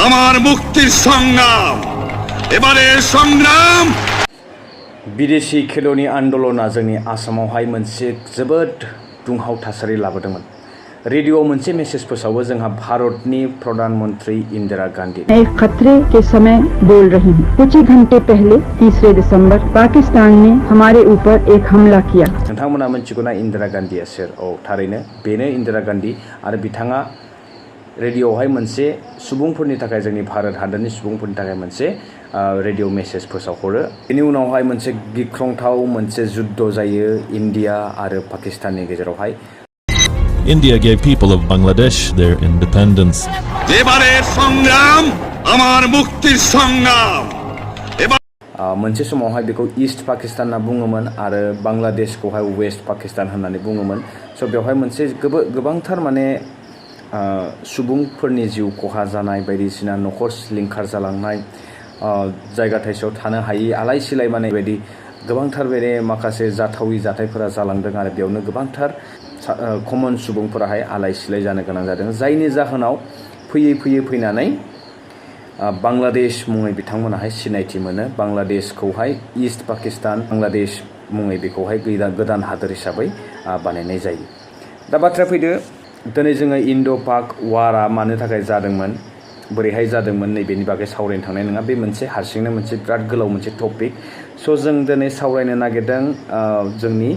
আমার মুক্তির সংগ্রাম এবারের সংগ্রাম বিদেশি खेल'नि आन्दलना जोंनि आसामावहाय मोनसे जोबोद दुंहाव थासारि लाबोदोंमोन। रेडिअ'आव मोनसे मेसेज फोसावो जोंहा भारतनि प्रधान मंत्री इंदिरा गांधी। मैं खतरे के समय बोल रही हूँ। कुछ ही घंटे पहले 3 दिसंबर पाकिस्तान ने हमारे ऊपर एक हमला किया। नोंथांमोना मिथिगौना इंदिरा गांधीया सोर? औ थारैनो बेनो इंदिरा गांधी आरो बिथाङा रेडिअ'आवहाय मोनसे सुबुंफोरनि थाखाय जोंनि भारत हादरनि सुबुंफोरनि थाखाय मोनसे रेडिअ' मेसेज फोसावहरो। बेनि उनावहाय मोनसे गिख्रंथाव मोनसे जुद्ध जायो इन्डिया आरो पाकिस्ताननि गेजेरावहाय। India gave people of Bangladesh their independence. এবারের সংগ্রাম আমার মুক্তির সংগ্রাম। मोनसे समावहाय बेखौ ईस्ट पाकिस्तान होनना बुङोमोन आरो बांलादेशखौहाय वेस्ट पाकिस्तान होननानै बुङोमोन। स' बेवहाय मोनसे गोबांथार माने सुबुंफोरनि जिउ खहा जानाय बायदिसिना न'खर सिलिंखार जालांनाय जायगा थाइसेयाव थानो हायि आलाय सिलाय माने बायदि गोबांथार बे माखासे जाथावि जाथायफोरा जालांदों आरो बेयावनो गोबांथार कमन सुबुंफोराहाय आलाय सिलाय जानो गोनां जादों। जायनि जाहोनाव फैनानै बांलादेश मुङै बिथांमोनाहाय सिनायथि मोनो। बांलादेशखौहाय ईस्ट पाकिस्तान बांलादेश मुङै बेखौहाय गोदान हादोर हिसाबै बानायनाय जायो। दा बाथ्रा फैदो दिनै जोङो इन्ड' पाक वारआ मानो थाखाय जादोंमोन, बोरैहाय जादोंमोन नैबेनि बागै सावरायनो थांनाय नङा। बे मोनसे हारसिंनो मोनसे बिराद गोलाव मोनसे टपिक। स' जों दिनै सावरायनो नागिरदों जोंनि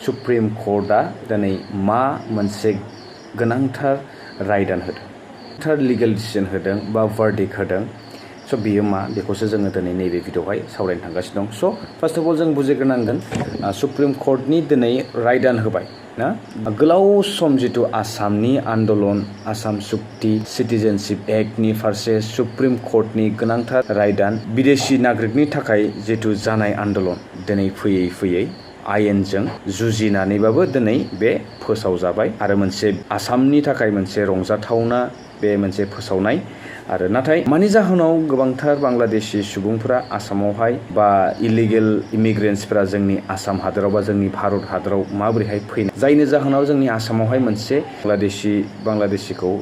सुप्रिम कर्टआ दिनै मा मोनसे गोनांथार रायदान होदों, गोनांथार लिगेल डिसिजन होदों बा भार्डिक्ट होदों। स' बियो मा बेखौसो जोङो दिनै नैबे भिडिअ'आवहाय सावरायनो थांगासिनो दं। स' फार्स्ट अफ अल जों बुजिग्रोनांगोन सुप्रिम कर्टनि दिनै रायदान होबाय ना। गोलाव सम जिथु आसामनि आन्दलन आसाम सुक्ति सिटिजेनशिप एक्टनि फारसे सुप्रिम कर्टनि गोनांथार रायदान बिदेशि नागरिकनि थाखाय जिथु जानाय आन्दलन दिनै फैयै आयेनजों जुजिनानैबाबो दिनै बे फोसावजाबाय आरो मोनसे आसामनि थाखाय मोनसे रंजाथावना बे मोनसे फोसावनाय। आरो नाथाय मानि जाहोनाव गोबांथार बांलादेशि सुबुंफोरा आसामावहाय बा इलिगेल इमिग्रेन्ट्सफोरा जोंनि आसाम हादोराव बा जोंनि भारत हादोराव माबोरैहाय फैनाय, जायनि जाहोनाव जोंनि आसामावहाय मोनसे बांलादेशिखौ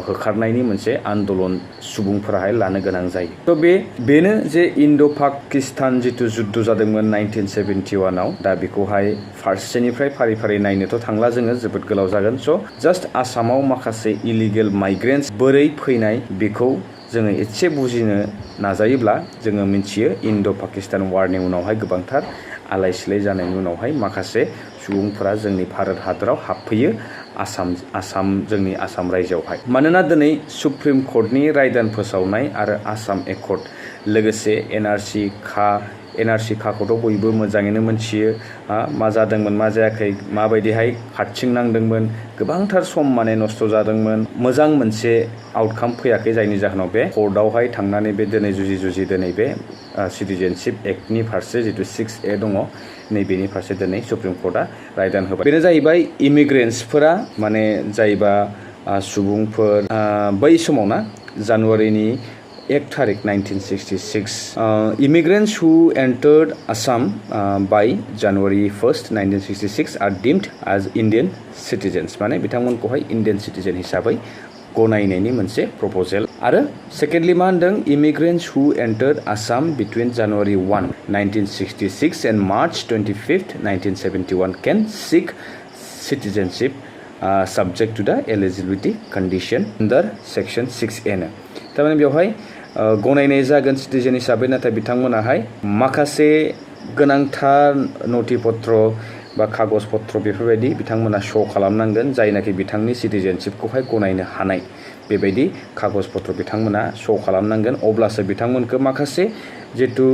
होखारनायनि मोनसे आन्दलन सुबुंफोराहाय लानो गोनां जायो। थ' बेनो जे इन्ड' पाकिस्तान जिथु जुद्ध जादोंमोन 1971आव। दा बेखौहाय फारसेनिफ्राय फारि फारि नायनोथ' थांला जोङो, जोबोद गोलाव जागोन। स' जास्ट आसामाव माखासे इलिगेल माइग्रेन्ट्स बोरै फैनाय बेखौ जोङो एसे बुजिनो नाजायोब्ला जोङो मिथियो इन्ड' पाकिस्तान वारनि उनावहाय गोबांथार आलाय सिलाय जानायनि उनावहाय माखासे सुबुंफोरा जोंनि भारत हादराव हाबफैयो जोंनि आसाम रायजोआवहाय। मानोना दिनै सुप्रिम कर्टनि रायदान फोसावनाय आरो आसाम एकर्ड लोगोसे एनआरसि खाखौथ' बयबो मोजाङैनो मोनथियो मा जादोंमोन मा जायाखै, माबायदिहाय हारसिं नांदोंमोन, गोबांथार सम माने नस्थ' जादोंमोन, मोजां मोनसे आउटकाम फैयाखै। जायनि जाहोनाव बे कर्टआवहाय थांनानै बे दिनै जुजि दिनै बे सिटिजेनशिप एक्टनि फारसे जिथु 6A दङ नैबेनि फारसे दिनै सुप्रिम कर्टआ रायदान होबाय। बेनो जाहैबाय इमिग्रेन्ट्सफोरा माने जायबा सुबुंफोर बै समाव ना जानुवारिनि 1 तारिख 1966 immigrants who entered Assam by January 1st 1966 are deemed as Indian citizens। माने बिथांमोनखौहाय इण्डियान सिटिजेन हिसाबै गनायनायनि मोनसे प्रप'जेल। आरो सेकेन्डलि मा होनदों, immigrants who entered Assam between January 1, 1966 and March 25th 1971 can seek citizenship subject to the eligibility condition under section 6A नो। थारमाने बेवहाय गनायनाय जागोन सिटिजेन हिसाबै, नाथाय बिथांमोनाहाय माखासे गोनांथार नथिपत्र बा कागज पत्र बेफोरबायदि बिथांमोना श' खालामनांगोन, जायनाखि बिथांनि सिटिजेनशिपखौहाय गनायनो हानाय बेबायदि कागज पत्र बिथांमोना श' खालामनांगोन। अब्लासो बिथांमोनखौ माखासे जिथु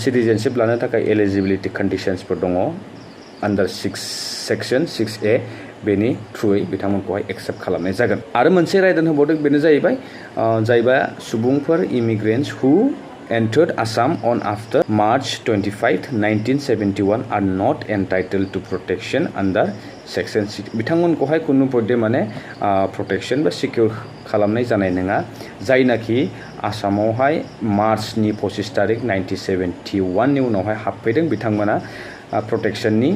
सिटिजेनशिप लानो थाखाय एलिजिबिलिटि कन्डिशन्सफोर दङ आन्डार सेक्सन 6A बेनि थ्रुयै बिथांमोनखौहाय एक्सेप्ट खालामनाय जागोन। आरो मोनसे रायदान होबावदों, बेनो जाहैबाय जायबा सुबुंफोर इमिग्रेन्ट्स हु entered Assam on after March 25, 1971 are not entitled to protection under section 6। बिथांमोनखौहाय कुनु पदे माने प्रटेक्शन बा सिकिउर खालामनाय जानाय नङा, जायनाखि आसामावहाय मार्चनि 25 तारिख 1971 नि उनावहाय हाबफैदों बिथांमोना प्रटेक्शननि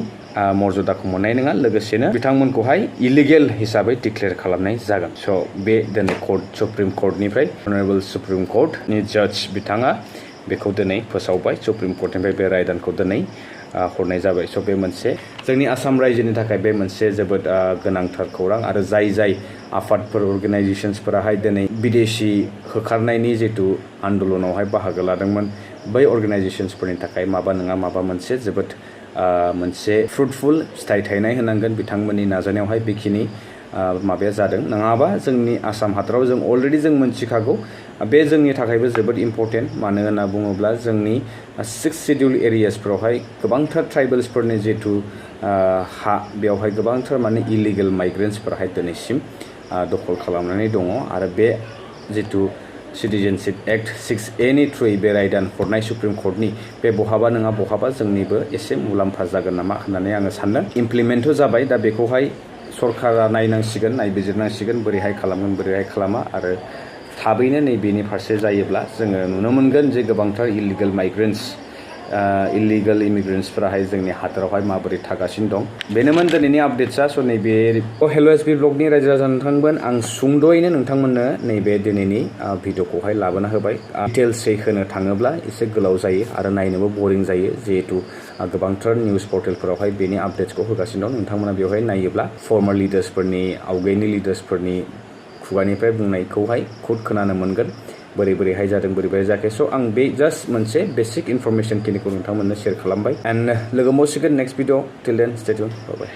मर्यादाखौ मोननाय नङा लोगोसेनो बिथांमोनखौहाय इलिगेल हिसाबै डिक्लेयार खालामनाय जागोन स' बे दिनै सुप्रिम कर्टनिफ्राय अनारेबल सुप्रिम कर्टनि जाज बिथाङा बेखौ दिनै फोसावबाय सुप्रिम कर्टनिफ्राय बे रायदानखौ दिनै हरनाय जाबाय स' बे मोनसे जोंनि आसाम रायजोनि थाखाय बे मोनसे जोबोद गोनांथार खौरां आरो जाय आफादफोर अर्गेनाइजेसन्सफोराहाय दिनै बिदेशी होखारनायनि जितु आन्दलनावहाय बाहागो लादोंमोन बै अर्गेनाइजेसन्सफोरनि थाखाय माबा नङा माबा मोनसे जोबोद मोनसे फ्रुटफुल फिथाइ थायनाय होनांगोन बिथांमोननि नाजानायावहाय बेखिनि माबाया जादों नङाबा जोंनि आसाम हादराव जों अलरेडि जों मोनथिखागौ बे जोंनि थाखायबो जोबोद इम्परटेन्ट मानो होनना बुङोब्ला जोंनि 6 शिडिउल एरियासफोरावहाय गोबांथार ट्राइबेल्सफोरनि जितु हा बेवहाय गोबांथार माने इलिगेल माइग्रेन्ट्सफोराहाय दिनैसिम दखल खालामनानै दङ आरो बे जितु सिटिजेनशिप एक्ट 6A नि थ्रुयै बे रायदान हरनाय सुप्रिम कर्टनि बे बहाबा नङा बहाबा जोंनिबो एसे मुलाम्फा जागोन नामा होननानै आङो सानदों इमप्लिमेन्टथ' जाबाय दा बेखौहाय सरकारा नायनांसिगोन नायबिजिरनांसिगोन बोरैहाय खालामगोन बोरैहाय खालामा आरो थाबैनो नैबेनि फारसे जायोब्ला जोङो नुनो मोनगोन जे गोबांथार इलिगेल माइग्रेन्ट्स इलिगेल इमिग्रेन्ट्सफोराहाय जोंनि हादरावहाय माबोरै थागासिनो दं बेनोमोन दिनैनि आपडेट्सआ स' नैबे हेल' एसबि ब्लगनि रायजो राजा नोंथांमोन आं सुंद'यैनो नोंथांमोननो नैबे दिनैनि भिडिअखौहाय लाबोना होबाय डिटेल्सै होनो थाङोब्ला एसे गोलाव जायो आरो नायनोबो बरिं जायो जिहेतु गोबांथार निउस पर्टेलफोरावहाय बेनि आपडेट्सखौ होगासिनो दं नोंथांमोना बेवहाय नायोब्ला फर्मार लिडार्सफोरनि आवगायनि लिडार्सफोरनि खुगानिफ्राय बुंनायखौहाय खुद खोनानो मोनगोन बोरैहाय जादों बोरैहाय जायाखै स' आं बे जास्ट मोनसे बेसिक इनफरमेशन खिनिखौ नोंथांमोननो शेयार खालामबाय एन्ड लोगो मोनसिगोन नेक्स्ट भिडिअ टिल देन स्टे टिउन बाय बाय